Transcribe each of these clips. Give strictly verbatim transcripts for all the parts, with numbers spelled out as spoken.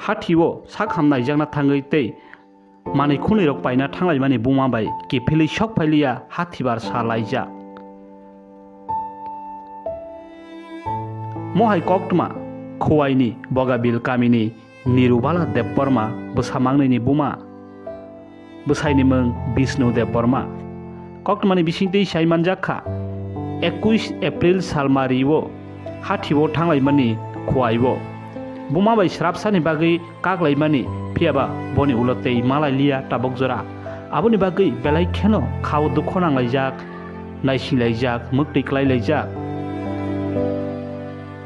Hathio sak ham naijakna thangwi tei manwi khwnwirok paina thanglaimani buma bai kiphilwi sok phailiya hathibar sa laijak. Mohai koktwma Khowaini Bogabil kamini Nirubala Debbarma bwsa mangnwini buma. Bwsaini mwng Bishnu Debbarma. Koktwmani bisingtwi sai manjak kha, ekuis April salmario hathio thanglaimani Khowaio buma bai srapsani bagwi kaklaimani, phiyaba boni ulo tei malailiya tabuk jora. Aboni bagwi belai kheno khao dukho nanglaijak, naisinglaijak, mwktwi klailaijak.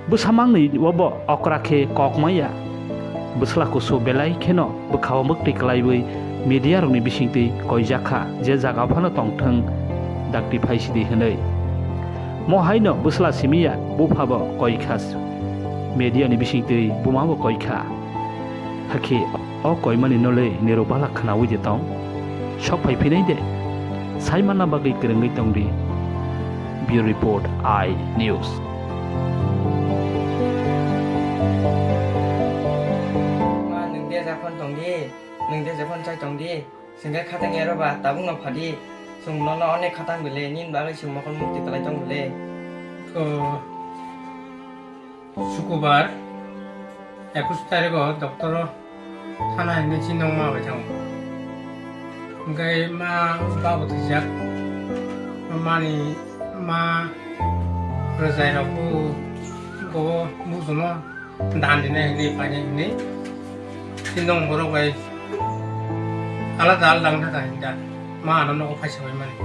Bwsa mangnwi obo okra khe kok maya. Bwsla kusu belai kheno bwkhao mwktwi klaiwi media rokni bisingtwi koijak kha, je jaga phano tongthwng dakti phaisidi hwnwi. Mo haino bwsla simiya buphabo koikha, media ni bisingtwi bumabo koikha. Hakhe o koimani nole Nirubala khwnawi de tong? Sok phai phinai de? Sai manna bagwi kwrwngwi tong di. Bureau Report, I News. Ma, nwng de japhon tong di, nwng de japhon chai tong di, sengke khatang ero ba tabuk no phadi, sung nono onek khatang bile, nin bagwi sung mokol mukti talai tong bile. Ko Sukubar, ekush tarikho doctor-o thana hinwi chini nokma bai thango. Hwnkhe ma babo thwijak, mani ma rwjairokbo bo bujuno dan dinai hinwi painai hinwi chini nok borok bai alada alada wngkha hinda. Ma ano nogo phaisa bai mani.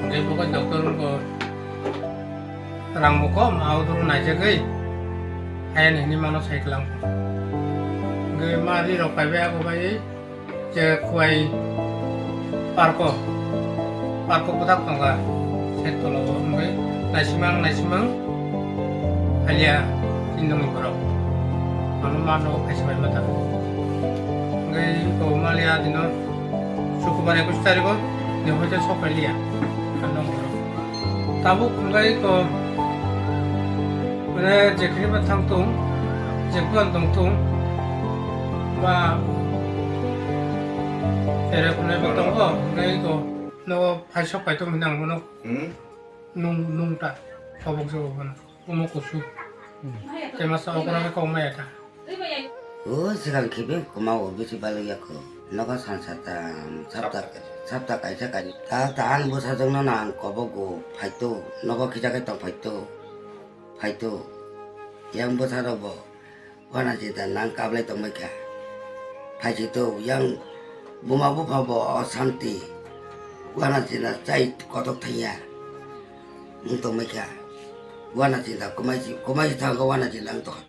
Hwnkhe bo khe doctor wngkha rang bo kom, abo doro naijagwi hayani hinwi mano sai kwlang. Hwnkhe ma ri rok paibai abo bai je Khowai parko, parko bwthak tongkha side tolo o, hwnkhe naisimang naisimang haliya tindongni borok. Ano ma nogo phaisa bai mata. Hwnkhe ko maliya dino Sukubar ekush tarikho ni hoite sok phailiya. Ano tabuk hwnkhe ko mane jekhri ba thang tung, jekhuan tong tung ba tere khunai ba tongo, hwnkhe ko nogo phai sok phai tong hinang bono. Hmm? Nung, nung ta, sobok sobok bono. Omo kusu. Tei masa okra khe kok maya ta. O swkang khibi kwmao bisi balwi yakho. Nogo san satam, sapta, sapta kaisa kari. Ta, ta ang bwsajwkno no ang kobogo phaito. Nogo khija khe tong phaito. Phaito. Yang bwsarokbo wana chita nang kablai tongbaikha. Phaisito yang buma buphabo osanti. Wana chita chai kotok thangya. Wng tongbaikha. Wana chita kwmaisi, kwmaisi thango wana chita wng tongkha.